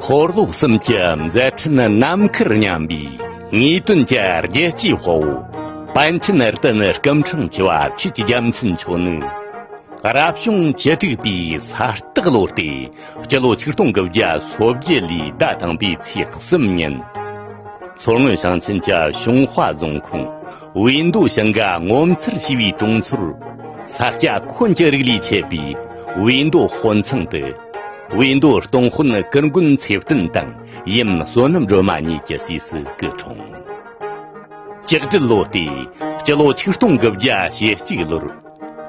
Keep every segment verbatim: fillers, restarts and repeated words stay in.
ཧོར་ལུགས་གསུམ་གྱི་མཛད་འཕྲིན་ནམ་མཁར་མཉམ་པའི་ངེས་དོན་གྱི་རྒྱལ་གཅེས་དཔའ་བོ། པཎ་ཆེན་བསྟན་སྐུ་ཕྲེང་བཅུ་བ་ཆོས་ཀྱི་རྒྱལ་མཚན་མཆོག་ནི། རབ་བྱུང་བཅུ་དྲུག་པའི་ས་སྟག་ལོ་སྟེ། སྤྱི་ལོ་ཆིག་སྟོང་དགུ་བརྒྱ་སོ་བརྒྱད་ལོའི་ཟླ་དང་པོའི་ཚེས་གསུམ་ཉིན། མཚོ་སྔོན་ཞིང་ཆེན་གྱི་ཞུན་ཧྭ་རྫོང་ཁོངས་ཝེ་མདོ་ཞིང་ག་ངོ་མཚར་ཞེས་པའི་གྲོང་ཚོར། ས་སྐྱ་འཁོན་གྱི་རིགས་ལས་མཆེད་པའི་ཝེ་མདོ་དཔོན་ཚང་དུ། ཝེ་མདོ་སྟོང་དཔོན་ཀུར་མགོན་ཚེ་བརྟན་དང་ཡུམ་བསོད་ནམས་སྒྲོལ་མ་གཉིས་ཀྱི་སྲས་སུ་སྐུ་འཁྲུངས། ལྕགས་སྦྲུལ་ལོ་སྟེ། སྤྱི་ལོ་ཆིག་སྟོང་དགུ་བརྒྱ་ཞེ་གཅིག་ལོར།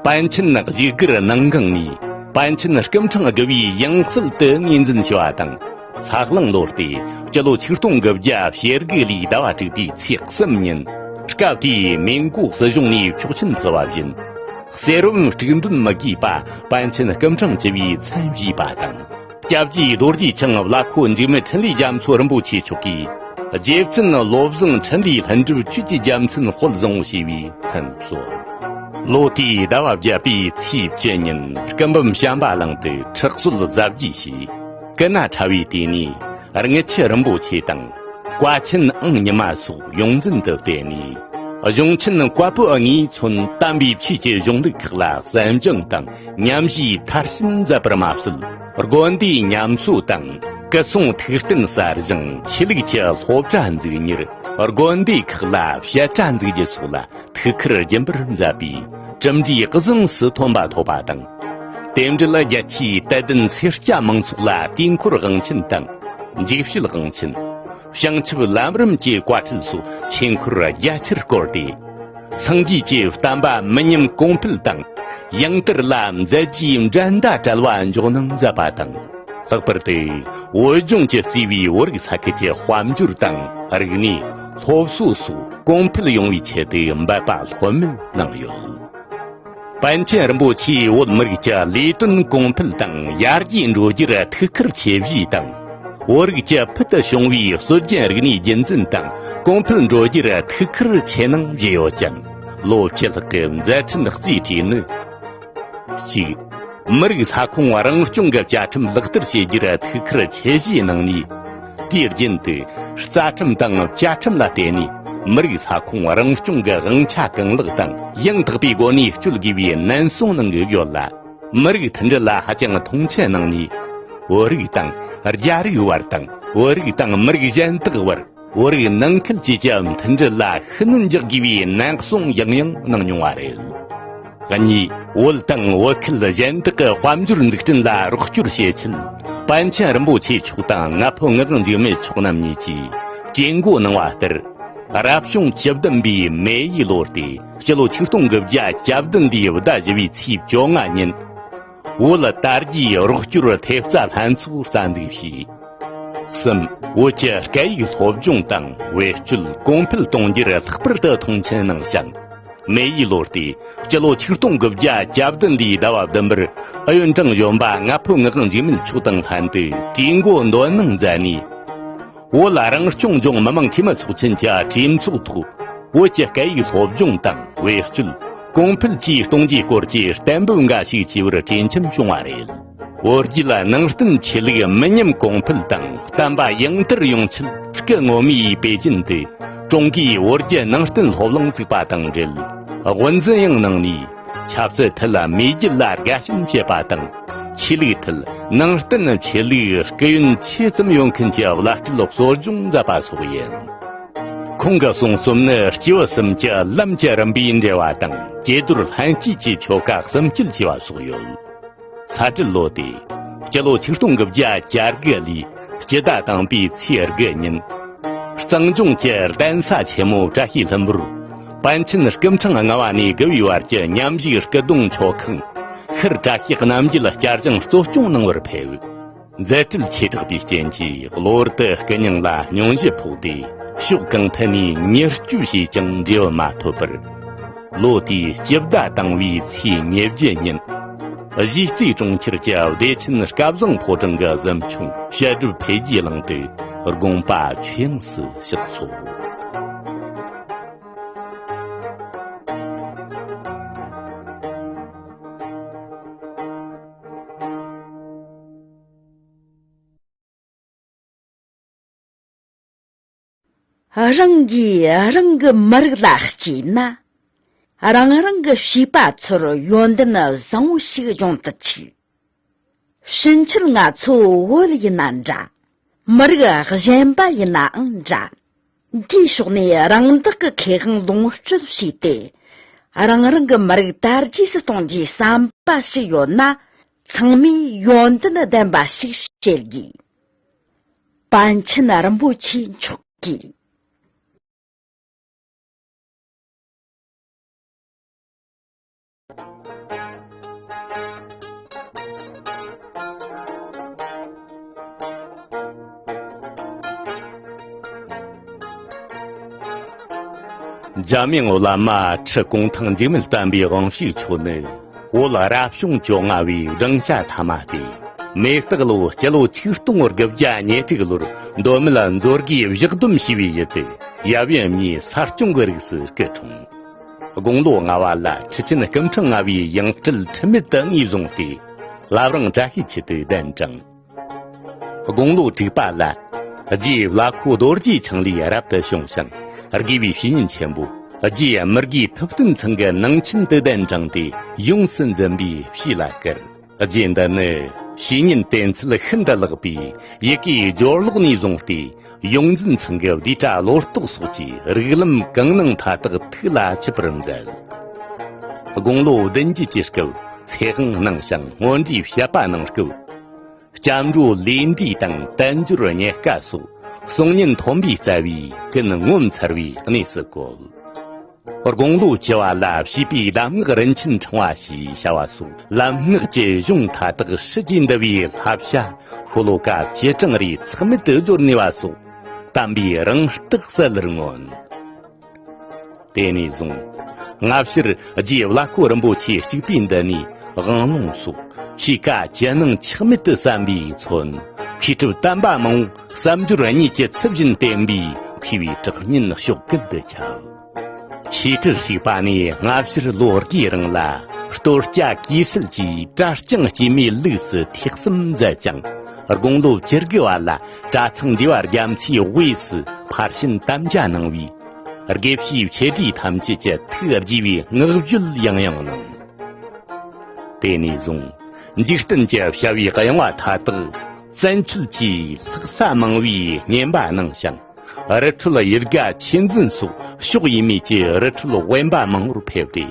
པཎ་ཆེན་བཞུགས་སྒར་ནང་སྒང་ནས་པཎ་ཆེན་སྐུ་ཕྲེང་དགུ་པའི་ཡང་སྲིད་དུ་ངོས་འཛིན་བྱས་པ་དང་། ས་གླང་ལོ་སྟེ། སྤྱི་ལོ་ཆིག་སྟོང་དགུ་བརྒྱ་ཞེ་དགུ་ལོའི་ཟླ་བ་དྲུག་པའི་ཚེས་གསུམ་ཉིན། སྐབས་དེའི་མིན་གོ་སྲིད་གཞུང་ནས་ཆོག་མཆན་ཕུལ་བ་བཞིན། གསེར་བུམ་དཀྲུག་འདོན་མི་དགོས་པ་པཎ་ཆེན་སྐུ་ཕྲེང་བཅུ་པའི་མཚན་བཞེས་པ་དང་། སྐྱབས་རྗེ་རྡོ་རྗེ་འཆང་བླ་ཁོ་འཇིགས་མེད་འཕྲིན་ལས་རྒྱ་མཚོ་རིན་པོ་ཆེ་མཆོག་གིས། རྗེ་བཙུན་བློ་བཟང་འཕྲིན་ལས་ལྷུན་གྲུབ་ཆོས་ཀྱི་རྒྱལ་མཚན་དཔལ་བཟང་པོ་ཞེས་པའི་མཚན་གསོལ། ལོ་དེའི་ཟླ་བ་བརྒྱད་པའི་ཚེས་བཅུ་ཉིན་སྐུ་འབུམ་བྱམས་པ་གླིང་དུ་ཁྲག་གསོལ་གཟབ་རྒྱས་བྱས། སྐུ་ན་ཕྲ་བའི་དུས་ནས་དངུལ་ཆུ་རིན་པོ་ཆེ་དང་། བཀའ་ཆེན་ཨང་ཉི་མ་སོགས་ཡོངས་འཛིན་དུ་བསྟེན་ནས། གཞུང་ཆེན་བཀའ་པོད་ལྔས་མཚོན་དམ་པའི་ཆོས་ཀྱི་གཞུང་ལུགས་ཁག་ལ་གསན་སྦྱོང་དང་། ཉམས་བཞེས་མཐར་ཕྱིན་མཛད་པར་མ་ཟད། དགོན་སྡེའི་ཉམས་གསོ་དང་། སྐུ་སྲུང་ཐུགས་རྟེན་གསར་བཞེངས། ཆོས་ལུགས་ཀྱི་སློབ་གྲྭ་འཛུགས་གཉེར། དགོན་སྡེ་ཁག་ལ་བཤད་གྲྭ་འཛུགས་རྒྱུ་སོགས་ལ་ཐུགས་ཁུར་རྒྱུན་པར་མཛད་པས་གྲུབ་འབྲས་གཟེངས་སུ་ཐོན་པ་ཐོབ་པ་དང་། རྟེན་འབྲེལ་རྒྱ་ཆེའི་དད་ལྡན་སེར་སྐྱ་མང་ཚོགས་ལ་དུས་འཁོར་དབང་ཆེན་དང་། འཇིགས་བྱེད་དབང་ཆེན། བྱང་ཆུབ་ལམ་རིམ་གྱི་བཀའ་ཁྲིད་སོགས་ཆོས་འཁོར་རྒྱ་ཆེར་བསྐོར་ཏེ། སངས་རྒྱས་ཀྱི་བསྟན་པ་མི་ཉམས་གོང་འཕེལ་དང་། ཡང་དར་ལ་མཛད་རྗེས་འགྲན་ཟླ་བྲལ་བ་འཇོག་གནང་མཛད་པ་དང་། ལྷག་པར་དུ་བོད་ལྗོངས་ཀྱི་གཙོས་པའི་བོད་རིགས་ས་ཁུལ་གྱི་དཔལ་འབྱོར་དང་རིག་གནས། སློབ་གསོ་སོགས་གོང་འཕེལ་ཡོང་བའི་ཆེད་དུ་འབད་པ་ལྷོད་མེད་གནང་ཡོད། པཎ་ཆེན་རིན་པོ་ཆེས་བོད་མི་རིགས་ཀྱི་ལས་དོན་གོང་འཕེལ་དང་ཡར་རྒྱས་འགྲོ་རྒྱུར་ཐུགས་ཁུར་ཆེ་བཞེས་དང་། བོད་རིགས་ཀྱི་ཕུལ་དུ་བྱུང་བའི་སྲོལ་རྒྱུན་རིག་གནས་རྒྱུན་འཛིན་དང་གོང་འཕེལ་འགྲོ་རྒྱུར་ཐུགས་ཁུར་ཆེ་གནང་བཞེས་ཡོད་ཅིང་། ལོ་བཅུ་ལྷག་གི་མཛད་འཕྲིན་རྩིས་སྤྲས་ནི། གཅིག་མི་རིགས་ས་ཁོངས་རང་སྐྱོང་གི་བཅའ་ཁྲིམས་ལག་བསྟར་བྱེད་རྒྱུར་ཐུགས་ཁུར་ཆེ་བཞེས་གནང་ནས། དུས་རྒྱུན་དུ་རྩ་ཁྲིམས་དང་བཅའ་ཁྲིམས་ལ་བརྟེན་ནས་མི་རིགས་ས་ཁོངས་རང་སྐྱོང་གི་དབང་ཆ་གང་ལེགས་དང་ཡང་དག་པའི་སྒོ་ནས་སྤྱོད་དགོས་པའི་ནན་གསུང་གནང་གི་ཡོད་ལ། མི་རིགས་མཐུན་སྒྲིལ་ལ་ཧ་ཅང་མཐོང་ཆེན་གནང་ནས། བོད་རིགས་དང་རྒྱ་རིགས་བར་དང་བོད་རིགས་དང་མི་རིགས་གཞན་དག་བར། བོད་རིགས་ནང་ཁུལ་བཅས་ཀྱི་མཐུན་སྒྲིལ་ལ་ཤུགས་སྣོན་རྒྱག་དགོས་པའི་ནན་གསུང་ཡང་ཡང་གནང་མྱོང་བ་རེད། གཉིས། བོད་དང་བོད་ཁུལ་གཞན་དག་གི་དཔལ་འབྱོར་འཛུགས་སྐྲུན་ལ་རོགས་སྐྱོར་བྱེད་ཆེད། པཎ་ཆེན་རིན་པོ་ཆེ་མཆོག་དང་ང་ཕོད་ངག་དབང་འཇིགས་མེད་མཆོག་རྣམ་གཉིས་ཀྱིས་གྲོས་འགོ་གནང་བ་ལྟར། རབ་བྱུང་བཅུ་བདུན་པའི་མེ་ཡི་ལོ་སྟེ་སྤྱི་ལོ་ཆིག་སྟོང་དགུ་བརྒྱ་གྱ་བདུན་ལོའི་ཟླ་བཞི་པའི་ཚེས་བཅོ་ལྔ་ཉིན། བོད་དར་རྒྱས་རོགས་སྐྱོར་ཐེབས་རྩ་ལྷན་ཚོགས་རྩ་འཛུགས་བྱས། གསུམ། བོད་ཀྱི་སྐད་ཡིག་སློབ་སྦྱོང་དང་བེད་སྤྱོད་གོང་འཕེལ་གཏོང་རྒྱུར་ལྷག་པར་དུ་མཐོང་ཆེན་གནང་ཞིང་། མེ་ཡི་ལོ་སྟེ་སྤྱི་ལོ་ཆིག་སྟོང་དགུ་བརྒྱ་གྱ་བདུན་ལོའི་ཟླ་བ་བདུན་པར་ཨུ་ཡོན་ཀྲང་གཞོན་པ་ང་ཕོད་ངག་དབང་འཇིགས་མེད་མཆོག་དང་ལྷན་དུ་གྲོས་འགོ་འདོན་གནང་མཛད་ནས། བོད་རང་སྐྱོང་ལྗོངས་མི་དམངས་འཐུས་མི་ཚོགས་ཆེན་གྱི་གྲོས་ཚོགས་ཐོག་བོད་ཀྱི་སྐད་ཡིག་སློབ་སྦྱོང་དང་བེད་སྤྱོད་གོང་འཕེལ་བཅས་གཏོང་རྒྱུའི་སྐོར་གྱི་གཏན་འབེབས་འགའ་ཞིག་བྱས་པར་གྲོས་འཆམ་བྱུང་བ་རེད། བོད་བརྒྱུད་ནང་བསྟན་ཆོས་ལུགས་མི་ཉམས་གོང་འཕེལ་དང་བསྟན་པ་ཡང་དར་ཡོང་ཆེད་སྐུ་ངོ་མས་པེ་ཅིན་དུ་ཀྲུང་གོའི་བོད་བརྒྱུད་ནང་བསྟན་སློབ་གླིང་བཙུགས་པ་དང་འབྲེལ་དབུ་འཛིན་ཡང་གནང་ནས། ཆབ་སྲིད་ཐད་མེས་རྒྱལ་ལ་དགའ་ཞེན་བྱེད་པ་དང་། ཆོས་ལུགས་ཐད་ནང་བསྟན་ཆོས་ལུགས་སྐུ་ཡོན་ཆེ་ཙམ་ཡོད་མཁན་གྱི་བླ་སྤྲུལ་གསོ་སྦྱོང་མཛད་པ་སོགས་ཡིན། ཁོང་གི་གསུང་རྩོམ་ནི་སྐྱེས་བུ་གསུམ་གྱི་ལམ་གྱི་རིམ་པའི་འགྲེལ་བ་དང་ཀྱེ་རྡོར་ལྷན་སྐྱེས་ཀྱི་ཆོ་ག་གསུམ་སྐྱེལ་བྱས་པ་སོགས་ཡོད། ས་སྦྲུལ་ལོ་སྟེ། སྤྱི་ལོ་ཆིག་སྟོང་དགུ་བརྒྱ་གྱ་དགུ་ལོའི་སྤྱི་ཟླ་དང་པོའི་ཚེས་དགུ་ཉིན། གཙང་ལྗོངས་ཀྱི་གདན་ས་ཆེན་མོ་བཀྲ་ཤིས་ལྷུན་པོར། པཎ་ཆེན་སྐུ་ཕྲེང་ལྔ་པ་ནས་དགུ་པའི་བར་གྱི་མཉམ་ཞུགས་སྐུ་གདུང་མཆོད་ཁང་། ཤར་བཀྲ་ཤིས་རྣམ་རྒྱལ་བསྐྱར་བཞེངས་གཙོ་སྐྱོང་གནང་བར་ཕེབས། མཛད་འཕྲིན་ཆེ་དྲགས་པའི་རྐྱེན་གྱིས་གློ་བུར་དུ་སྐུ་མྱང་ལ་སྙུང་གཞི་ཕོག་སྟེ། ཕྱོགས་གང་ཐད་ནས་ཉེར་སྤྱོད་བྱས་ཀྱང་འབྲས་བུ་མ་ཐོབ་པར། ལོ་དེའི་སྤྱི་ཟླ་དང་པོའི་ཚེས་ཉེར་བརྒྱད་ཉིན། གཞིས་རྩེ་གྲོང་ཁྱེར་གྱི་བདེ་ཆེན་སྐལ་བཟང་ཕོ་བྲང་གི་གཟིམ་ཆུང་བཤད་སྒྲུབ་འཕེལ་རྒྱས་གླིང་དུ་ དགོངས་པ་ཆོས་དབྱིངས་སུ་གཤེགས་སོ། རང་གིས་རང་གི་མི་རིགས་ལ་གཅེས་ན། རང་རང་གི་བྱིས་པ་ཚོར་ཡོན་ཏན་བཟང་བོ་ཞིག་སྦྱོང་དུ་ཆུག་ཕྱིན་ཆད་ང་ཚོ་བོད་ཡིན་ན་འདྲ། མི་རིགས་གཞན་པ་ཡིན་ནའང་འདྲ། འདིའི་ཕྱོགས་ནས་རང་བདག་གི་ཁེ་དབང་ལོངས་སྤྱོད་བྱས་ཏེ། རང་རང་གི་མི་རིགས་དར་རྒྱས་སུ་གཏོང་རྒྱུའི་བསམ་པ་ཞིག་ཡོད་ན། ཚང་མས་ཡོན་ཏན་ལྡན་པ་ཞིག་བྱེད་དགོས། པཎ་ཆེན་རིན་པོ་ཆེ་མཆོག་གིས། འཇམ་དབྱངས་བླ་མ་ཁྲི་གུང་ཐང་འཇིགས་མེད་བསྟན་པའི་དབང་ཕྱུག་མཆོག་ནི། བོད་རབ་བྱུང་བཅོ་ལྔ་བའི་སྦྲང་ཆ་ཐ་མ་སྟེ། མེ་སྟག་ལོ་སྤྱི་ལོ་ཆིག་སྟོང་དགུ་བརྒྱ་ཉེར་དྲུག་ལོར་མདོ་སྨད་མཛོད་དགེའི་བཞག་སྡོམ་ཞེས་པའི་ཡུལ་དུ་ཡབ་ཡུམ་གཉིས་ས་སྐྱོང་གི་རིགས་སུ་སྐུ་འཁྲུངས། དགུང་ལོ་ལྔ་བ་ལ་ཁྲི་ཆེན་སྐུ་ཕྲེང་ལྔ་པའི་ཡང་སྤྲུལ་ཁྲི་མེད་དུ་ངོས་བཟུང་སྟེ། བླ་བྲང་བཀྲ་ཤིས་འཁྱིལ་དུ་གདན་དྲངས། དགུང་ལོ་དྲུག་པ་ལ། རྗེ་བླ་ཁོ་རྡོ་རྗེ་འཆང་ལས་རབ་ཏུ་བྱུང་ཞིང་། དགེ་བའི་བཤེས་གཉེན་ཆེན་པོ། རྗེ་མི་དགེ་ཐུབ་བསྟན་ཚང་གི་ནང་ཆེན་དུ་གདན་དྲངས་ཏེ། ཡོངས་སུ་འཛིན་པའི་བྱིན་རླབས་བསྐུར། རྗེ་འདི་ནི་བཤེས་གཉེན་བསྟེན་ཚུལ་ཤིན་ཏུ་ལེགས་པས། ཡི་གེའི་སྦྱོར་ཀློག་ནས་བཟུང་སྟེ། ཡོངས་འཛིན་ཚང་གི་བསྡུས་གྲྭ་ལོ་ཏོག་སོགས་ཀྱི་རིགས་ལམ་གང་གནང་མཐའ་དག་ཐུགས་ལ་ཆུད་པར་མཛད། དགུང་ལོ་བདུན་ཅུ་གྱི་སྐབས་ཚེ་དབང་གནང་ཞིང་སྔོན་འགྲོའི་བཤད་པ་གནང་སྐབས། སྐྱབས་འགྲོ་ལས་འབྲས་དང་དལ་འབྱོར་རྙེད་དཀའ་སོགས་གསུང་སྙན་ཐོན་པའི་རྩ་བའི་ཀུན་ངོ་མཚར་བའི་གནས་སུ་བཀོད། དགུང་ལོ་བཅུ་བ་ལ་བྱིས་པའི་གདམས་ངག་རིན་ཆེན་ཕྲེང་བ་ཞེས་བྱ་བ་སོགས་ལམ་སྔགས་ཀྱི་གཞུང་མཐའ་དག་ཧྲིལ་གྱིས་འདུ་བའི་བསླབ་བྱ་ཤོ་ལོ་ཀ་བཅུ་གྲངས་རེ་ཚེགས་མེད་དུ་སྦྱོར་ནུས་པ་སོགས་དམ་པའི་རང་རྟགས་གསལ་ལེར་མངོན། དེ་ནས་བཟུང་སྔ་ཕྱིར་རྗེ་བླ་ཁོ་རིན་པོ་ཆེ་གཅིག་པུའི་མདུན་ནས་དབང་ལུང་སོགས་ཆོས་བཀའ་ཇི་གནང་ཆག་མེད་དུ་གསན་པས་མཚོན། མཁས་གྲུབ་དམ་པ་མང་པོ་བསམ་སྦྱོར་གཉིས་ཀྱི་ཚུལ་བཞིན་བསྟེན་པས་མཁས་པའི་གྲགས་སྙན་ཕྱོགས་ཀུན་ཏུ་ཁྱབ། ཆོས་ཁྲིར་ཞུགས་པ་ནས་སྔ་ཕྱིར་ལོ་དགུའི་རིང་ལ་གཏོར་སྐྱ་གུས་ཧྲལ་གྱིས་གྲྭ་རྐྱང་སྐྱེས་མའི་ལུགས་སུ་ཐེག་གསུམ་མཛད་ཅིང་། དགུང་ལོ་བཅུ་དགུ་བ་ལ་གྲྭ་ཚང་འདུས་པ་རྒྱ་མཚོའི་དབུས་སུ་ཕར་ཕྱིན་དམ་བཅའ་གནང་བས། དགེ་བཤེས་ཆོས་སྒྲོན་ཐམས་ཅད་ཀྱི་ཐུགས་དགྱེས་པའི་བསྔགས་བརྗོད་ཡང་ཡང་གནང་། དེ་ནས་བཟུང་འཇིག་རྟེན་གྱི་བྱ་བའི་གཡེང་བ་མཐའ་དག་བཙན་བཅོལ་གྱིས་ལྷག་ས་མང་བའི་བསྙེན་པ་གནང་ཞིང་། རི་ཁྲོད་ཡིད་དགའ་ཆོས་འཛིན་སོགས་ཕྱོགས་ཡས་མས་ཀྱི་རི་ཁྲོད་དབེན་པ་མང་པོར་ཕེབས་ཏེ།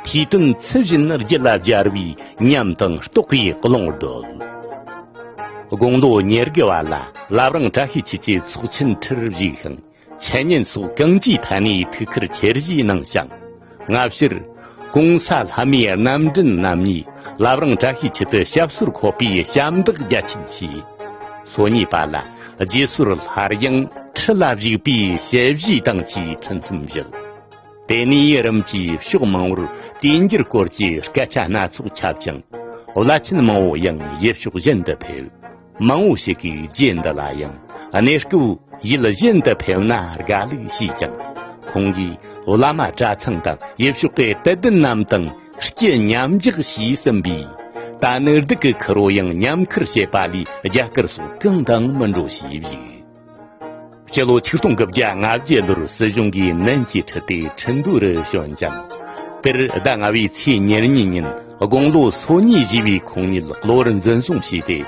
ཐོས་དོན་ཚུལ་བཞིན་རྒྱུད་ལ་སྦྱར་བའི་ཉམས་དང་རྟོགས་པའི་ཀློང་བརྡོལ། དགུང་ལོ་ཉེར་དགུ་བ་ལ་བླ་བྲང་བཀྲ་ཤིས་འཁྱིལ་གྱི་ཚོགས་ཆེན་ཁྲིར་བཞུགས་ཤིང་། འཆད་ཉན་སོགས་གང་ཅིའི་ཐད་ནས་ཐུགས་ཁུར་ཆེར་བཞེས་གནང་ཞིང་། སྔ་ཕྱིར་གོང་ས་ལྷ་མིའི་རྣམ་འདྲེན་རྣམ་གཉིས་བླ་བྲང་བཀྲ་ཤིས་འཁྱིལ་དུ་ཞབས་སོར་འཁོད་པའི་ཞབས་འདེགས་རྒྱ་ཆེན་བྱས། སོ་གཉིས་པ་ལ་རྗེས་སོར་སླར་ཡང་ཁྲི་ལ་བཞུགས་པའི་ཞལ་བཞེས་དང་བཅས་ཁྲི་མཚམས་བཞག། དེ་ནས་ཡུན་རིང་གི་ཕྱོགས་མང་པོར་དུས་འགྱུར་སྐོར་གྱི་སྐད་ཆ་སྣ་ཚོགས་ཁྱབ་ཅིང་། བླ་ཆེན་མང་པོ་ཡང་ཡུལ་ཕྱོགས་གཞན་དུ་ཕེབས། མང་པོ་ཞིག་གིས་རྗེ་འདི་ལ་ཡང་གནས་སྐབས་ཡུལ་གཞན་དུ་ཕེབས་ན་དགའ་ལུགས་བྱས་ཀྱང་། ཁོང་གིས་བླ་མ་གྲྭ་ཚང་དང་ཡུལ་ཕྱོགས་ཀྱི་དད་ལྡན་རྣམས་དང་སྐྱིད་མཉམ་འཇགས་ཞེས་གསུངས་པས། ད་ནི་སྡུག་གི་ཁུར་བོ་ཡང་ཉམས་ཁུར་བྱེད་པ་ལས་རྒྱ་གར་སོགས་གང་དང་མི་འགྲོ་ཞེས་བཞུགས། སྤྱི་ལོ་ཆིག་སྟོང་དགུ་བརྒྱ་ལྔ་བརྒྱད་ལོར་སྲིད་གཞུང་གིས་ནན་གྱིས་ཁྲིད་དེ་ཁྲིན་ཏུའུ་རུ་བྱོན་ཅིང་། དེར་ཟླ་ལྔ་བའི་ཚེས་ཉེར་གཉིས་ཉིན་དགུང་ལོ་སོ་གཉིས་བཞེས་པའི་ཁོང་ཉིད་གློ་བུར་འཛིན་བཟུང་བྱས་ཏེ།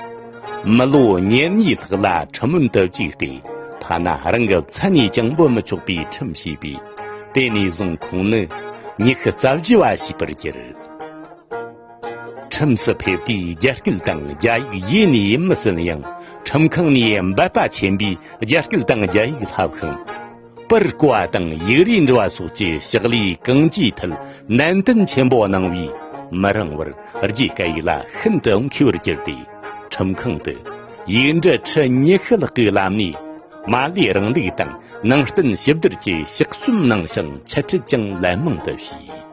མི་ལོ་ཉེར་གཉིས་ལྷག་ལ་ཁྲིམས་མུན་དུ་བཅུག་སྟེ། ཐ་ན་རང་གི་མཚན་ནས་ཀྱང་འབོད་མི་ཆོག་པའི་ཁྲིམས་བྱས་པས། དེ་ནས་བཟུང་ཁོང་ནི་ཉི་ཤུ་རྩ་བཞི་བ་ཞེས་པར་གྱུར། ཁྲིམས་སུ་ཕེབས་པས་རྒྱ་སྐད་དང་རྒྱ་ཡིག་ཡེ་ནས་མི་ཟིན་ཡང་། ཁྲིམས་ཁང་ནས་འབད་པ་ཆེན་པོས་རྒྱ་སྐད་དང་རྒྱ་ཡིག་བསླབས་ཤིང་། པར་བརྐོ་བ་དང་ཡིག་རིས་འབྲི་བ་སོགས་ཀྱི་ཕྱག་ལས་གང་ཅིའི་ཐད་ནན་ཏན་ཆེན་པོ་གནང་བས། མི་རིང་བར་རྒྱའི་སྐད་ཡིག་ལ་ཤིན་ཏུ་མཁས་པར་གྱུར་ཏེ། ཁྲིམས་ཁང་དུ་ཡིག་འབྲུ་ཁྲི་ཉི་ཤུ་ལྷག་གི་ལམ་ནས་མར་ལེ་རིང་ལུགས་དང་ནང་བསྟན་ཞིབ་བསྡུར་གྱི་ཕྱག་རྩོམ་གནང་ཞིང་འཆད་ཁྲིད་ཀྱང་ལན་མང་དུ་བྱས།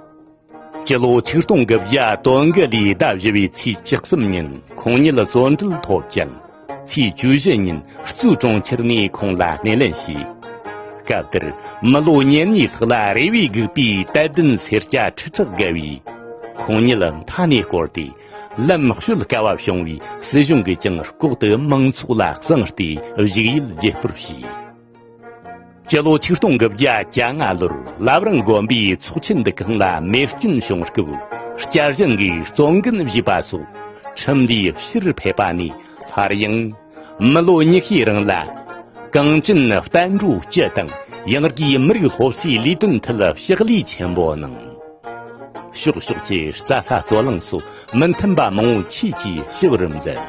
སྤྱི་ལོ་ཆིག་སྟོང་དགུ་བརྒྱ་དོན་དགུ་ལོའི་ཟླ་བཞི་པའི་ཚེས་བཅུ་གསུམ་ཉིན་ཁོང་ཉིད་བཙོན་གྲོལ་ཐོབ་ཅིང་ ཚེས་བཅུ་བཞི་ཉིན་གཙོས་གྲོང་ཁྱེར་ནས་ཁོང་ལ་སྣེ་ལེན་བྱས། སྐབས་དེར་མི་ལོ་ཉེར་གཉིས་ལྷག་ལ་རེ་བས་སྒུག་པའི་དད་ལྡན་སེར་སྐྱ་ཁྲི་ཕྲག་བརྒལ་བས། ཁོང་ཉིད་མཐའ་ནས་བསྐོར་ཏེ། ལམ་བྱོལ་དཀའ་བ་བྱུང་བས། སྲིད་གཞུང་གིས་ཀྱང་ལྐོག་ཏུ་མང་ཚོགས་ལ་གསང་སྟེ་བཞུགས་ཡུལ་བརྗེ་སྤོར་བྱས། སྤྱི་ལོ་ཆིག་སྟོང་དགུ་བརྒྱ་གྱ་ལྔ་ལོར་བླ་བྲང་དགོན་པའི་ཚོགས་ཆེན་འདུ་ཁང་ལ་མེ་སྐྱོན་བྱུང་སྐབས། བསྐྱར་བཞེངས་ཀྱི་གཙོ་འགན་བཞེས་པ་སོགས་ཁྲིམས་ལས་ཕྱིར་ཕེབས་པ་ནས་སླར་ཡང་། མི་ལོ་ཉི་ཤུའི་རིང་ལ་གངས་ཅན་བསྟན་འགྲོའི་སྤྱི་དང་ཡང་སྒོས་མི་རིགས་སློབ་གསོའི་ལས་དོན་ཐད་ཕྱག་ལས་ཆེན་པོ་གནང་། ཕྱོགས་ཕྱོགས་ཀྱི་རྩྭ་ས་རྩོད་གླེང་སོགས་མི་མཐུན་པ་མང་བོ་ཆོས་ཀྱིས་ཞི་བར་མཛད།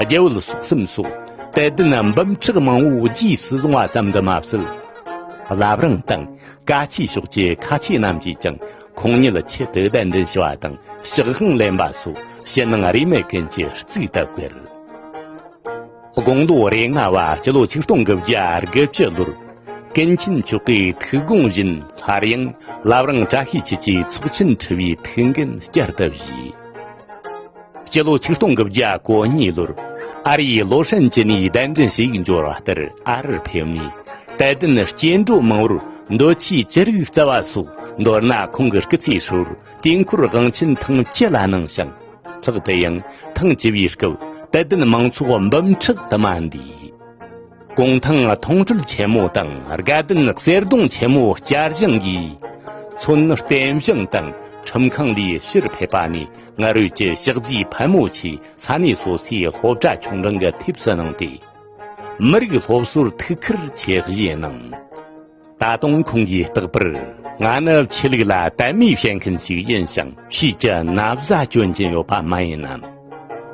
རྒྱལ་བོད་སོག་གསུམ་སོགས་དད་ལྡན་འབུམ་ཕྲག་མང་བོ་རྗེས་སུ་བཟུང་བ་ཙམ་དུ་མ་ཟད། བླ་བྲང་དང་ཀ་ཆའི་ཕྱོགས་ཀྱི་ཁ་ཆེ་རྣམས་ཀྱིས་ཀྱང་ཁོང་ཉིད་ཆེད་དུ་གདན་འདྲེན་ཞུ་བ་དང་ཕྱག་དབང་ལེན་པ་སོགས་ཕྱི་ནང་རིས་མེད་ཀུན་གྱིས་གཙིགས་སུ་བཀུར། དགུང་ལོ་རེ་ལྔ་བ་སྤྱི་ལོ་ཆིག་སྟོང་དགུ་བརྒྱ་དགུ་བཅུ་ལོར་ཀུན་མཁྱེན་མཆོག་གི་ཐུགས་དགོངས་བཞིན་སླར་ཡང་བླ་བྲང་བཀྲ་ཤིས་ཆུ་ཆའི་ཚོགས་ཆེན་ཁྲི་པའི་ཐུགས་འགན་བསྐྱར་དུ་བཞེས། སྤྱི་ལོ་ཆིག་སྟོང་དགུ་བརྒྱ་གོ་གཉིས་ལོར་ཨ་རིའི་ལོ་ཧྲན་ཅི་ནས་གདན་འདྲེན་ཞུ་ཡིག་འབྱོར་བ་ལྟར་ཨ་རིར་ཕེབས་ནས། དད་ལྡན་སྐྱེ་འགྲོ་མང་བོར་འདོད་ཆེན་ཅི་རིགས་སྩལ་བ་སོགས། མདོར་ན་ཁོང་གི་སྐུ་ཚེ་ཧྲིལ་པོར་དུས་འཁོར་དབང་ཆེན་ཐེངས་བཅུ་ལ་གནང་ཞིང་། ལྷག་ཏུ་ཡང་ཐེངས་བཅུ་པའི་སྐབས་དད་ལྡན་མང་ཚོགས་འབུམ་ཕྲག་དུ་མ་འདུས། གུང་ཐང་མཐོང་གྲོལ་ཆེན་མོ་དང་དགའ་ལྡན་གསེར་གདུང་ཆེན་མོ་བསྐྱར་བཞེངས་ཀྱིས། མཚོན་རྟེན་བཞེངས་དང་ཁྲིམས་ཁང་ལས་ཕྱིར་ཕེབས་པ་ནས། སྔར་ཡོད་ཀྱི་ཕྱག་རྫས་ཕལ་མོ་ཆེ་ས་གནས་སོ་སོའི་སློབ་གྲྭ་ཆུང་འབྲིང་གི་ཐེབས་སུ་གནང་སྟེ། མི་རིགས་སློབ་གསོར་ཐུགས་ཁུར་ཆེ་བཞེས་གནང་། ད་དུང་ཁོང་གིས་རྟག་པར། ང་ནི་ཆོས་ལུགས་ལ་དད་མོས་བྱེད་མཁན་ཞིག་ཡིན་ཞིང་། ཆོས་ཀྱི་ན་བཟའ་གྱོན་གྱིན་ཡོད་པ་མ་ཡིན་ནམ།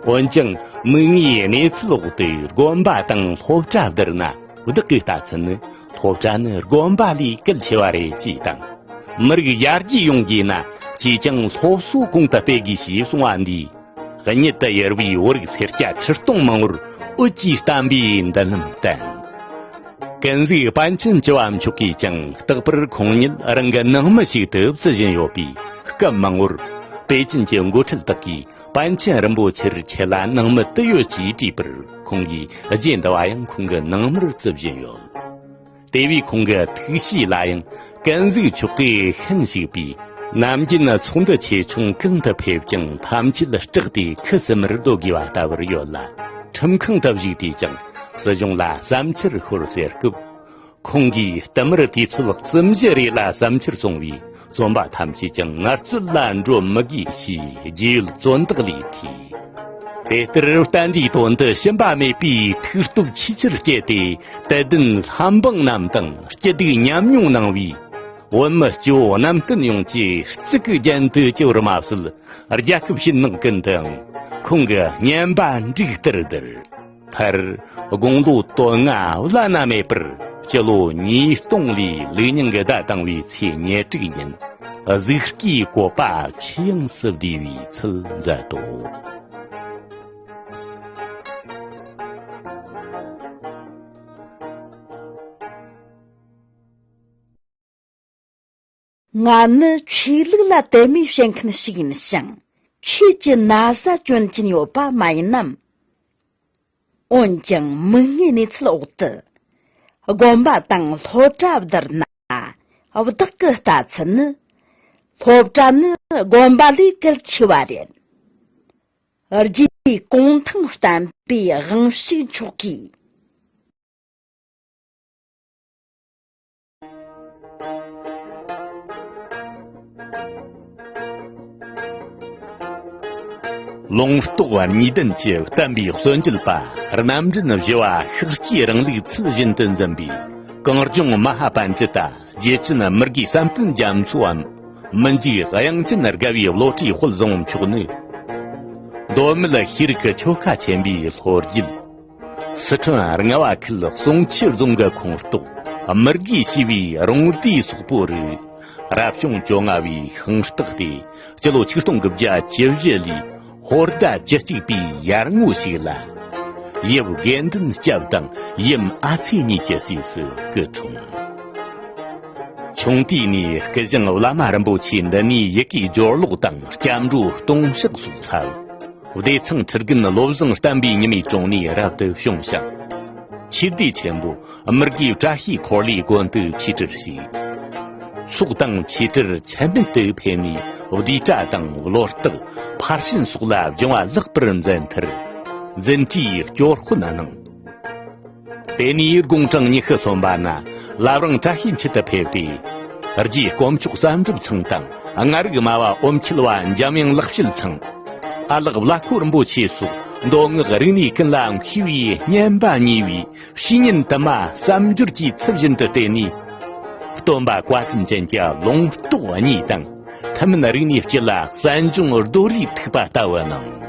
འོན་ཀྱང་མིག་སྔའི་གནས་ཚུལ་འོག་ཏུ་དགོན་པ་དང་སློབ་གྲྭ་བསྡུར་ན། བདག་གི་ལྟ་ཚུལ་ནི་སློབ་གྲྭ་ནི་དགོན་པ་ལས་གལ་ཆེ་བ་རེད་ཅེས་དང་། མི་རིགས་ཡར་རྒྱས་ཡོང་དགོས་ན་ཅིས་ཀྱང་སློབ་གསོ་གོང་དུ་སྤེལ་དགོས་ཞེས་གསུངས་པ་འདིས། གཉིད་དུ་ཡུར་བའི་བོད་རིགས་སེར་སྐྱ་ཁྲི་སྟོང་མང་བོར་འོད་ཀྱིས་བསྟན་པའི་མདུན་ལམ་བསྟན། ཀུན་གཟིགས་པཎ་ཆེན་བཅུ་བ་མཆོག་གིས་ཀྱང་རྟག་པར་ཁོང་ཉིད་རང་གི་ནང་མི་ཞིག་ཏུ་བརྩི་བཞིན་ཡོད་པས། སྐབས་མང་བོར་པེ་ཅིན་གྱི་འགོ་ཁྲིད་དག་གིས། པཎ་ཆེན་རིན་པོ་ཆེར་ཁྱེད་ལ་ནང་མི་དུ་ཡོད་ཅེས་དྲིས་པར། ཁོང་གིས་རྗེ་འདི་བ་ཡང་ཁོང་གི་ནང་མིར་བརྩི་བཞིན་ཡོད། དེ་བས་ཁོང་གི་ཐུགས་གཤིས་ལ་ཡང་ཀུན་གཟིགས་མཆོག་གིས་ཤན་ཞུགས་པས། ནམ་རྒྱུན་ཚོགས་འདུ་ཆེ་ཆུང་གང་དུ་ཕེབས་ཀྱང་ཐམས་ཅད་སྐྲག་སྟེ་ཁུ་སིམ་མེར་སྡོད་དགོས་པ་ལྟ་བུར་ཡོད་ལ། ཁྲིམས་ཁང་དུ་བཞུགས་དུས་ཀྱང་སྲིད་གཞུང་ལ་བསམ་འཆར་ཤོད་ཟེར་སྐབས། ཁོང་གིས་བསྟུད་མར་དུས་ཚོད་གསུམ་བཞི་རེ་ལ་བསམ་འཆར་སོང་བས། བཙོན་པ་ཐམས་ཅད་ཀྱང་ངལ་རྩོལ་ལ་འགྲོ་མི་དགོས་ཞེས་རྒྱུས་ཡོད་བཙོན་བདག་ལས་ཐོས། དེ་ལྟར་བསྟན་འདིའི་དོན་དུ་ཞུམ་པ་མེད་པའི་ཐུགས་སྟོབས་ཆེས་ཆེར་བསྐྱེད་དེ། དད་ལྡན་ལྷ་འབངས་རྣམས་དང་སྐྱིད་སྡུག་མཉམ་མྱོང་གནང་བས། བོད་མི་སྐྱེ་བོ་རྣམ་བསྟན་ཡོངས་ཀྱི་གཙུག་གི་རྒྱན་དུ་གྱུར་བར་མ་ཟད། རྒྱལ་ཁབ་ཕྱི་ནང་ཀུན་ཏུའང་ཁོང་གི་སྙན་པ་འབྲུག་ལྟར་ལྡིར། མཐར་དགུང་ལོ་དོན་ལྔ་བླ་ན་མེད་པར། སྤྱི་ལོ་ཉིས་སྟོང་ལོའི་ལུགས་རྙིང་གི་ཟླ་དང་པོའི་ཚེས་ཉེར་དྲུག་ཉིན། གཟུགས་སྐུའི་བཀོད་པ་ཆོས་དབྱིངས་སུ་བསྡུས་པའི་ཚུལ་མཛད་དོ། ང་ནི་ཆོས་ལུགས་ལ་དད་མོས་བྱེད་མཁན་ཞིག་ཡིན་ཞིང་། ཆོས་ཀྱི་ན་བཟའ་གྱོན་གྱིན་ཡོད་པ་མ་ཡིན་ནམ། འོན་ཀྱང་མིག་སྔའི་གནས་ཚུལ་འོག་ཏུ། དགོན་པ་དང་སློབ་གྲྭ་བསྡུར་ན། བདག་གི་ལྟ་ཚུལ་ནི། སློབ་གྲྭ་ནི་དགོན་པ་ལས་གལ་ཆེ་བ་རེད། རྗེ་གུང་ཐང་བསྟན་པའི་དབང་ཕྱུག་མཆོག་གིས། ལུང་རྟོགས་གཉིས་ལྡན་གྱི་བསྟན་པའི་སྲོལ་འབྱེད་པ། རྣམ་འདྲེན་བཞི་བ་ཤཱཀྱའི་རིང་ལུགས་ཚུལ་བཞིན་དུ་འཛིན་པའི་གངས་ལྗོངས་མ་ཧཱ་པཎ་ཙི་ཏ། རྗེ་བཙུན་མི་དགེ་བསམ་གཏན་རྒྱ་མཚོའམ། མི་འཇིགས་དབྱངས་ཅན་དགའ་བའི་བློ་གྲོས་དཔལ་བཟང་མཆོག་ནི། མདོ་སྨད་ཤེས་རིག་གི་ཆོལ་ཁ་ཆེན་པོའི་ལྷོ་རྒྱུད། སི་ཁྲོན་རྔ་བ་ཁུལ་གསུང་ཆོས་རྫོང་གི་ཁོངས་གཏོགས། མི་དགེ་བྱེ་བའི་རོང་སྡེའི་སོག་པོ་རུ། རབ་བྱུང་བཅོ་ལྔ་བའི་ཤིང་སྟག་སྟེ། སྤྱི་ལོ་ཆིག་སྟོང་དགུ་བརྒྱ་བཅུ་བཞི་ལོའི་ཧོར་ཟླ་བཅུ་གཅིག་པའི་ཡར་ངོ་ཞིག་ལ། ཡབ་དགེ་འདུན་སྐྱབས་དང་ཡུམ་ཨ་ཚེ་གཉིས་ཀྱི་སྲས་སུ་སྐུ་འཁྲུངས། ཆུང་དུས་ནས་སྐུ་ཞང་བླ་མ་རིན་པོ་ཆེ་འདི་ནས་ཡི་གེའི་སྦྱོར་ཀློག་དང་སྐྱབས་འགྲོ་ལྟུང་བཤགས་སོགས་བསླབས། བདེ་ཚང་ཁྲི་རྒན་བློ་བཟང་བསྟན་པའི་ཉི་མའི་དྲུང་ནས་རབ་ཏུ་བྱུང་ཞིང་། ཆོས་སྡེ་ཆེན་པོ་མི་དགེའི་བཀྲ་ཤིས་འཁོར་ལོའི་དགོན་དུ་ཆོས་ཁྲིད་བྱས། སོག་དང་ཆོས་གྲལ་ཆད་མེད་དུ་ཕེབས་ནས་བསྡུས་གྲྭ་དང་བློ་རྟགས་ཕར་ཕྱིན་སོགས་ལ་སྦྱང་བ་ལེགས་པར་མཛད་མཐར། འཛིན་གྲྭའི་སྐྱོར་དཔོན་གནང་། དེ་ནས་དགུང་གྲངས་ཉི་ཤུ་སོན་པ་ན་བླ་བྲང་བཀྲ་ཤིས་འཁྱིལ་དུ་ཕེབས་ཏེ། རྗེ་དཀོན་མཆོག་བསམ་གྲུབ་ཚང་དང་། ལྔ་རིག་སྨྲ་བ་ཨོཾ་འཁྱིལ་བ་འཇམ་དབྱངས་ལེགས་བཤད་ཚང་། ཨ་ལགས་བླ་ཁོ་རིན་པོ་ཆེ་སོགས་མདོ་སྔགས་རིག་གནས་ཀུན་ལ་མཁས་པའི་སྙན་པ་ཉེ་བའི་བཤེས་གཉེན་དུ་མ་བསམ་སྦྱོར་གྱི་ཚུལ་བཞིན་དུ་བསྟེན་ནས། སྟོན་པ་བཀའ་དྲིན་ཅན་གྱི་ལུང་རྟོགས་གཉིས་དང་། ཐུན་མིན་རིག་གནས་སྤྱི་ལ་གསན་སྦྱོང་རྡོ་རིང་ཐིགས་པ་ལྟ་བུ་གནང་།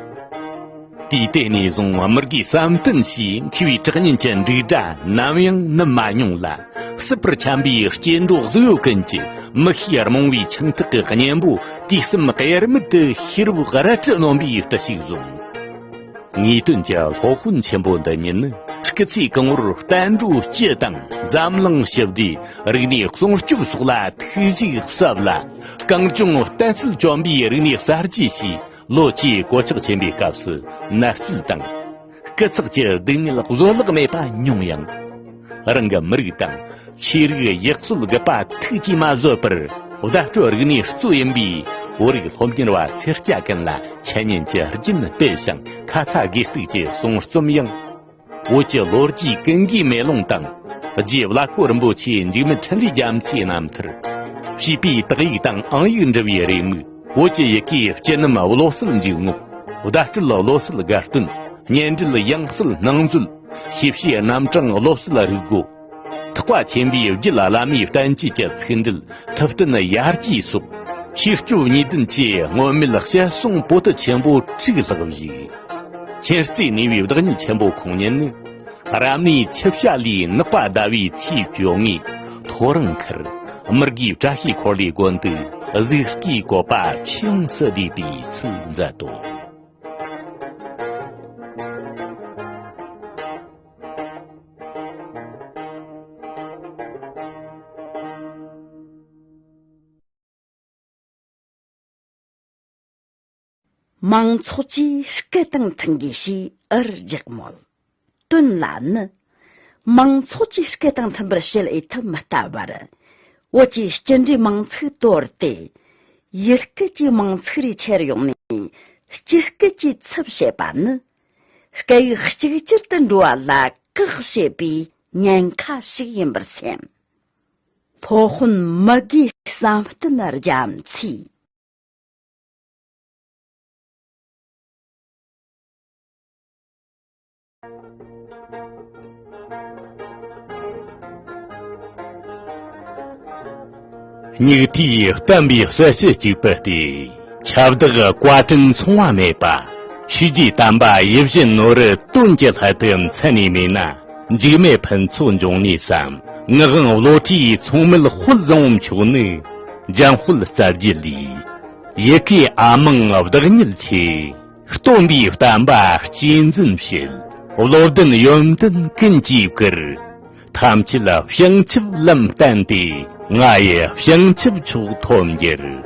དུས་དེ་ནས་བཟུང་མི་དགེ་བསམ་གཏན་ཞེས་མཁས་པའི་གྲགས་སྙན་གྱི་འབྲུག་སྒྲ་ནམ་ཡང་ནུབ་མ་མྱོང་ལ། སྲིད་པར་འཁྱམས་པའི་སྐྱེ་འགྲོ་གཟུགས་ཡོད་ཀུན་གྱི་མི་ཤེས་རྨོངས་པའི་ཁྱིམ་ཐག་གི་གཉེན་པོ་དུས་གསུམ་དབྱེར་མེད་དུ་ཤེས་རབ་རལ་གྲི་རྣོན་པོའི་བརྟུལ་ཞུགས་བཟུང་། ངེས་དོན་གྱི་སློབ་དཔོན་ཆེན་པོ་འདི་ཉིད་ནི། སྐུ་ཚེ་གང་བོར་བསྟན་འགྲོའི་སྤྱི་དང་འཛམ་གླིང་ཞི་བདེ། རིག་གནས་སྲུང་སྐྱོབ་སོགས་ལ་ཐུགས་བཞེས་ཟབ་ལ། གངས་ལྗོངས་བསྟན་སྲིད་བཅོམ་པའི་རིག་གནས་གསར་བརྗེ་ཞེས། ལོ་བཅུའི་གོད་ཆག་ཆེན་པོའི་སྐབས་སུ་མནར་གཅོད་དང་། སྐུ་ཚེགས་ཀྱི་སྡུག་བསྔལ་བཟོད་གླགས་མེད་པ་མྱོང་ཡང་། རང་གི་མི་རིགས་དང་། ཆོས་རིག་ཡག་སྲོལ་དགུ་པ་ཐུགས་ཀྱིས་མ་བཟོད་པར། བརྡ་སྤྲོད་རིག་གནས་གཙོ་ཡིན་པའི་བོད་རིགས་སློབ་གཉེར་བ་སེར་སྐྱ་ཀུན་ལ་འཆད་ཉན་གྱི་རྒྱུན་སྤེལ་ཞིང་ཁ་ཚ་དགོས་གཏུགས་ཀྱི་གསུང་རྩོམ་ཡང་། བོད་ཀྱི་ལོ་རྒྱུས་ཀུན་དགའི་མེ་ལོང་དང་། རྗེ་བླ་ཁོ་རིན་པོ་ཆེའི་འཇིགས་མེད་འཕྲིན་ལས་རྒྱ་མཚོའི་རྣམ་ཐར། བྱིས་པའི་དག་ཡིག་དང་ཨང་ཡིག་འབྲི་བའི་རེའུ་མིག་བོད་ཀྱི་ཡི་གེའི་སྤྱི་རྣམ་བློ་གསལ་འཇུག་ངོགས། བརྡ་སྤྲོད་བློ་གསལ་དགའ་སྟོན། བརྙན་འཕྲིན་དབྱངས་གསལ་སྣང་མཛོད། ཤེས་བྱའི་རྣམ་གྲངས་བློ་གསལ་རིག་སྒོ། ཐེག་པ་ཆེན་པོའི་རྒྱུད་བླ་མའི་བསྟན་བཅོས་ཀྱི་ཚིག་འགྲེལ་ཐུབ་བསྟན་ཡར་རྒྱས་སོགས། ཆོས་སྐྱོབ་གཉིས་ལྡན་གྱི་སྔོན་མེད་བཤད་སྲུང་པོ་ཏི་ཆེན་པོ་དྲུག་ལྷག་བཞུགས། མཁྱེན་བརྩེ་ནུས་པའི་བདག་ཉིད་ཆེན་པོ་ཁོང་ཉིད་ནི། རབ་གནས་ཆུ་བྱ་ལའི་ནགས་པ་ཟླ་བའི་ཚེས་བཅོ་ལྔའི་ཐོ་རངས་ཁར། མི་དགེའི་བཀྲ་ཤིས་འཁོར་ལོའི་དགོན་དུ་གཟུགས་སྐུའི་བཀོད་པ་ཆོས་དབྱིངས་སུ་བསྡུས་པའི་ཚུལ་མཛད་དོ། མང་ཚོགས་ཀྱིས་སྐད་དང་མཐུན་དགོས་ཞེས་འུར་རྒྱག་མོད། དོན་ལ་ནི། མང་ཚོགས་ཀྱིས་སྐད་དང་མཐུན་པར་བྱེད་འོས་ཐབས་མི་ལྟ་བར། བོད་ཀྱི་སྤྱི་འགྲོས་མིང་ཚིག་དོར་ཏེ། ཡུལ་སྐད་ཀྱི་མིང་ཚིག་རེ་ཁྱེར་ཡོང་ནས་སྤྱི་སྐད་ཀྱི་ཚབ་བྱེད་པ་ནི། སྐད་ཡིག་གཅིག་གྱུར་དུ་འགྲོ་བ་ལ་བཀག་བྱེད་པའི་ཉེན་ཁ་ཞིག་ཡིན་པར་སེམས། སློབ་དཔོན་མི་དགེ་བསམ་གཏན་རྒྱ་མཚོས། སྙིགས་དུས་བསྟན་པའི་གསལ་བྱེད་གཅིག་པུ་སྟེ། ཁྱབ་བདག་བཀའ་དྲིན་མཚུངས་པ་མེད་པ། ཆོས་རྗེ་དམ་པ་ཡིད་བཞིན་ནོར་བུ་དོན་གྱི་སླད་དུ་མཚན་ནས་མེད་ན། འཇིགས་མེད་ཕུན་ཚོགས་འབྱུང་གནས་སམ། ངག་དབང་བློ་གྲོས་མཚུངས་མེད་དཔལ་བཟང་པོ་མཆོག་ནི། འཇམ་དཔལ་རྩ་རྒྱུད་ལས། ཡི་གེ་ཨ་མང་བདག་ཉིད་ཆེ། སྟོན་པའི་བསྟན་པ་གཅེས་འཛིན་བྱེད། བློ་ལྡན་ཡོན་ཏན་ཀུན་གྱིས་བཀུར། ཐམས་ཅད་བྱང་ཆུབ་ལམ་བསྟན་ཏེ། ང་ཡི་བྱང་ཆུབ་མཆོག་ཐོབ་འགྱུར།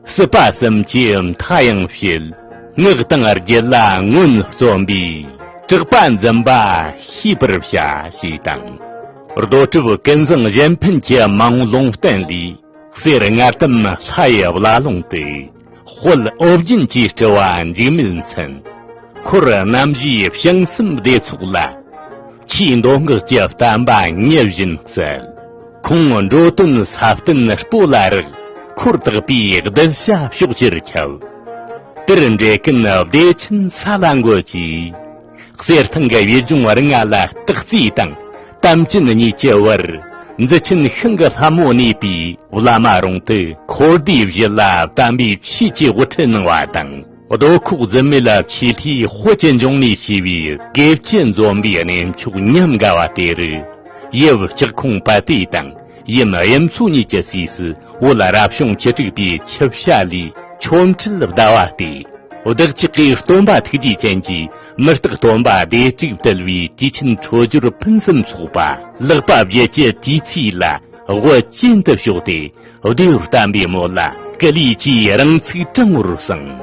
སྲིད་པ་གསུམ་གྱི་མཐའ་ཡང་བྱེད། ངག་དང་རྒྱུད་ལ་མངོན་རྩོམ་པའི། གྲགས་པ་འཛིན་པ་ཤེས་པར་བྱ། ཞེས་དང་། རྡོ་གྲུབ་ཀུན་བཟང་གཞན་ཕན་གྱི་མ་འོངས་ལུང་བསྟན་ལས། གསེར་མངལ་གཏམས་ལྷ་ཡི་བླ་ལུང་སྟེ། དཔལ་ཨོ་རྒྱན་གྱི་སྤྲུལ་བ་འཇིགས་མེད་མཚན། འཁོར་རྣམ་བཞིའི་བྱང་སེམས་བདེ་ཚོགས་ལ། ཆོས་མདོ་སྔགས་ཀྱི་བསྟན་པ་ཉི་བཞིན་གསལ། ཁོང་འགྲོ་དོན་ས་བསྟན་སྤོ་ལ་རག་འཁོར་དག་པའི་གདུལ་བྱ་ཕྱོགས་བཅུར་ཁྱབ། དེར་འབྲས་ཀུན་བདེ་ཆེན་ས་ལ་འགོད་ཀྱིས། གསེར་ཐང་གི་ཡུལ་ལྗོངས་ལྔ་ལ་སྟག་རྩེ་དང་། དམ་ཅན་གཉིས་ཀྱི་བར། མཛེས་ཆེན་ཤིང་གི་ལྷ་མོ་གནས་པའི་བླ་མ་རོང་དུ། འཁོར་སྡེའི་བཞི་ལ་དམ་པའི་ཆོས་ཀྱི་དབུ་ཁྲིད་གནང་བ་དང་། རྡོ་ཁོག་འཛིན་མེད་ལ་ཆེ་ལྷའི་དཔལ་གྱི་འབྱུང་གནས་ཞེས་པའི་དགེ་བཅུ་འཛོམས་པའི་གནས་མཆོག་ཉམས་དགའ་བ་དེ་རུ། ཡབ་ལྕགས་ཁུང་པ་ཏི་དང་ཡུམ་གཡུ་མཚོ་གཉིས་ཀྱི་སྲས་སུ་བོད་རབ་བྱུང་བཅུ་དྲུག་པའི་ཆུ་བྱ་ལའི་ཆོ་འཕྲུལ་ཟླ་བ་སྟེ། བདག་ཅག་གི་སྟོན་པ་ཐུགས་རྗེ་ཅན་གྱིས་མི་རྟག་སྟོན་པ་སྡེ་དྲུག་བཏུལ་བའི་དུས་ཆེན་འཕྲོད་སྦྱོར་ཕུན་སུམ་ཚོགས་པ་ལེགས་པ་བརྒྱད་ཀྱི་དུས་ཚིགས་ལ་དབུ་ཅན་དུ་ཕྱོགས་ཏེ། བདེ་བར་བསྟན་པའི་མོད་ལ་སྐུ་ལུས་ཀྱི་རིང་ཚུགས་དྲང་བོར་བསྲིངས།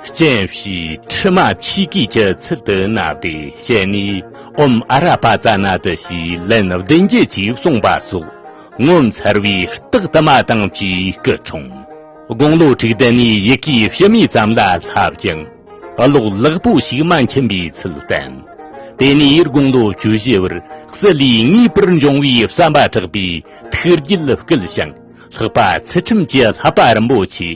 སྤྱན་ཕྱིས་ཁྲི་མ་ཕྱུག་གུས་ཀྱི་ཚུལ་དུ་བསྣམས་ཏེ་ཞལ་ནས་ཨོཾ་ཨ་ར་པ་ཙ་ན་དུ་ཞེས་ལན་བདུན་བརྒྱད་ཅིག་གསུངས་པ་སོགས་ངོ་མཚར་བའི་རྟགས་དུ་མ་དང་བཅས་སྐུ་འཁྲུངས། དགུང་ལོ་དྲུག་བདུན་ནས་ཡི་གེ་ཕྱི་མའི་ཙམ་ལ་བསླབས་ཀྱང་། གློག་ལེགས་པོ་ཞིག་མ་མཁྱེན་པའི་ཚུལ་བསྟན། དེ་ནས་དགུང་ལོ་བཅུ་བཞི་བར་སྲིད་ལས་ངེས་པར་འབྱུང་བའི་བསམ་པ་དྲག་པས་ཐུགས་རྒྱུད་བསྐུལ་ཞིང་། ལྷག་པ་ཚུལ་ཁྲིམས་ཀྱི་བསླབ་པ་རིན་པོ་ཆེ།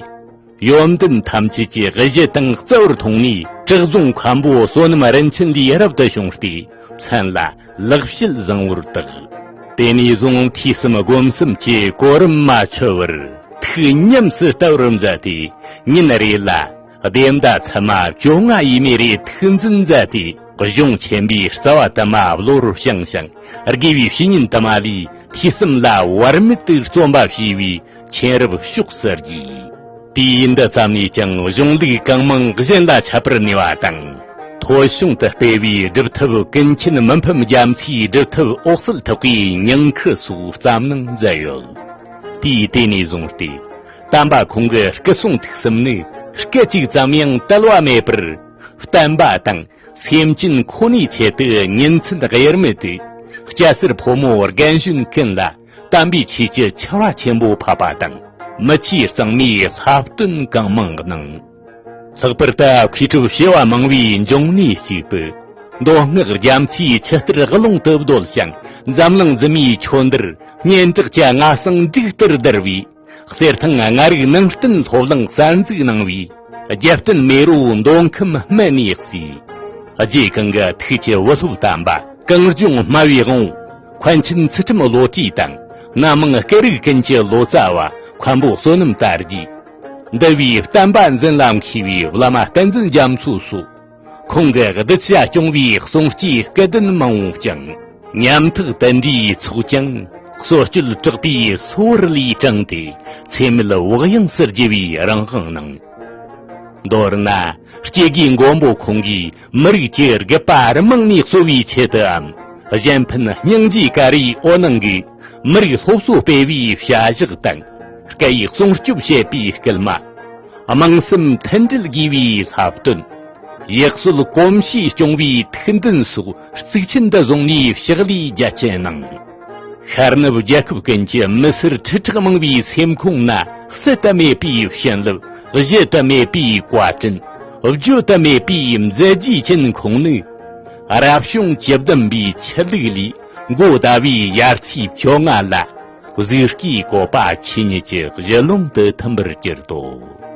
ཡོན་ཏན་ཐམས་ཅད་ཀྱི་གཞི་དང་རྩ་བར་མཐོང་ནས། བྲག་རྫོང་མཁན་པོ་བསོད་ནམས་རིན་ཆེན་ལས་རབ་ཏུ་བྱུང་སྟེ། མཚན་ལ་ལེགས་བཤད་བཟང་བོར་བཏགས། དེ་ནས་བཟུང་ཐོས་བསམ་སྒོམ་གསུམ་གྱི་གོ་རིམ་མ་འཆོལ་བར་ཐུགས་ཉམས་སུ་བསྟར་བར་མཛད་དེ། ཉིན་རེ་ལ་སྡེ་མདའ་ཚབ་མ་བཅོ་ལྔ་ཡས་མས་རེ་ཐུགས་འཛིན་མཛད་དེ། གཞུང་ཆེན་པོའི་རྩ་བ་དུ་མ་བློར་བྱང་ཞིང་། དགེ་བའི་བཤེས་གཉེན་དུ་མ་ལས་ཐོས་བསམ་ལ་བར་མེད་དུ་བརྩོན་པ་བྱས་པས། མཁྱེན་རབ་ཕྱོགས་སུ་རྒྱས། དུས་འདི་ཙམ་ནས་ཀྱང་གཞུང་ལུགས་གང་མང་གཞན་ལ་ཁྱབ་པར་ནུས་པ་དང་། ཐོལ་བྱུང་དུ་སྤེལ་བའི་སྒྲུབ་ཐབས་ཀུན་མཁྱེན་མི་ཕམ་རྒྱ་མཚོའི་སྒྲུབ་ཐབས་འོད་གསལ་ཐེག་པའི་ཉིང་ཁུ་སོགས་བརྩམས་གནང་མཛད་ཡོད། དུས་དེ་ནས་བཟུང་སྟེ། དམ་པ་ཁོང་གི་སྐུ་གསུང་ཐུགས་གསུམ་ནི་སྐད་ཅིག་ཙམ་ཡང་དལ་བ་མེད་པར་བསྟན་པ་དང་། སེམས་ཅན་ཁོ་ནའི་ཆེད་དུ་ཉིན་མཚན་དབྱེར་མེད་དུ། སྐྱ་སེར་ཕོ་མོ་རྒན་གཞོན་ཀུན་ལ་དམ་པའི་ཆོས་ཀྱི་ཆར་པ་ཆེན་པོ་ཕབ་པ་དང་། མི་ཆོས་གཙང་མའི་བསླབ་སྟོན་གང་མང་གནང་། ལྷག་པར་དུ་མཁས་གྲུབ་བྱེ་བ་མང་བོའི་འབྱུང་གནས་གཅིག་པུ། མདོ་སྔགས་རྒྱ་མཚོའི་ཆུ་གཏེར་རླུང་དུ་བརྡོལ་ཞིང་། འཛམ་གླིང་འཛིན་མའི་ཁྱོན་འདིར་སྙན་གྲགས་ཀྱི་རྔ་གསང་འབྲུག་ལྟར་བརྡལ་བའི། གསེར་ཐང་ལྔ་རིག་ནང་བསྟན་སློབ་གླིང་གསར་འཛུགས་གནང་བའི། རྒྱལ་བསྟན་མེ་རོ་མདོ་ཁམས་སྨད་ནས་གསོས། རྗེ་གང་གི་ཐུགས་ཀྱི་འོད་སློབ་དམ་པ་གངས་ལྗོངས་སྨྲ་བའི་དབང་པོ་མཁན་ཆེན་ཚུལ་ཁྲིམས་བློ་གྲོས་དང་། སྣ་མང་སྐད་རིགས་ཀུན་གྱི་ལོ་ཙཱ་བ་མཁན་པོ་བསོད་ནམས་དར་རྒྱས། འདུལ་བའི་བསྟན་པ་འཛིན་ལ་མཁས་པའི་བླ་མ་བསྟན་འཛིན་རྒྱ་མཚོ་སོགས། ཁོང་གི་གདུལ་བྱ་སྐྱོང་བའི་གསུང་སྐྱེས་སྐལ་ལྡན་མང་བོ་བསྐྱངས། ཉམ་ཐག་དུད་འགྲོའི་ཚོགས་ཀྱང་གསོ་སྤྱོད་དྲག་པའི་སོ་བར་ལས་དྲངས་ཏེ། ཚེ་མེད་བག་ཡངས་སུ་རྒྱུ་བའི་རང་དབང་གནང་། མདོར་ན། སྐྱེ་རྒུའི་མགོན་པོ་ཁོང་གིས་མི་རིགས་ཀྱི་དགེ་བ་རི་མང་ནས་གསོ་བའི་ཆེད་དུའམ། གཞན་ཕན་སྙིང་རྗེའི་ཀ་རེའི་འོད་སྣང་གིས། མི་རིགས་སློབ་གསོ་སྤེལ་བའི་བྱ་གཞག་དང་། སྐད་ཡིག་སྲུང་སྐྱོབ་བྱེད་པའི་སྐུལ་མ། དམངས་སེམས་མཐུན་སྒྲིལ་དགེ་བའི་བསླབ་སྟོན། ཡུལ་སྲོལ་གོམས་གཤིས་སྐྱོང་བའི་ཐུགས་འདུན་སོགས་གཙིགས་ཆེན་དུ་བཟུང་ནས་ཕྱག་ལས་རྒྱ་ཆེན་གནང་། ཤར་ནུབ་རྒྱལ་ཁབ་ཀུན་གྱི་མི་སེར་ཁྲི་ཕྲག་མང་བའི་སེམས་ཁོང་ན་ཟད་དུ་མེད་པའི་བྱིན་རླབས། གཞི་དུ་མེད་པའི་བཀའ་དྲིན། བརྗོད་དུ་མེད་པའི་མཛད་རྗེས་ཅན་ཁོང་ནི། རབ་བྱུང་བཅུ་བདུན་པའི་ཆུ་ལུག་ལས་མགོ་ཟླ་བའི་ཡར་ཚེས་བཅོ་ལྔ་ལ། གཟུགས་སྐུའི་བཀོད་པ་ཆོས་ཉིད་ཀྱི་གཞི་ཀློང་དུ་ཐིམ་པར་གྱུར་ཏོ།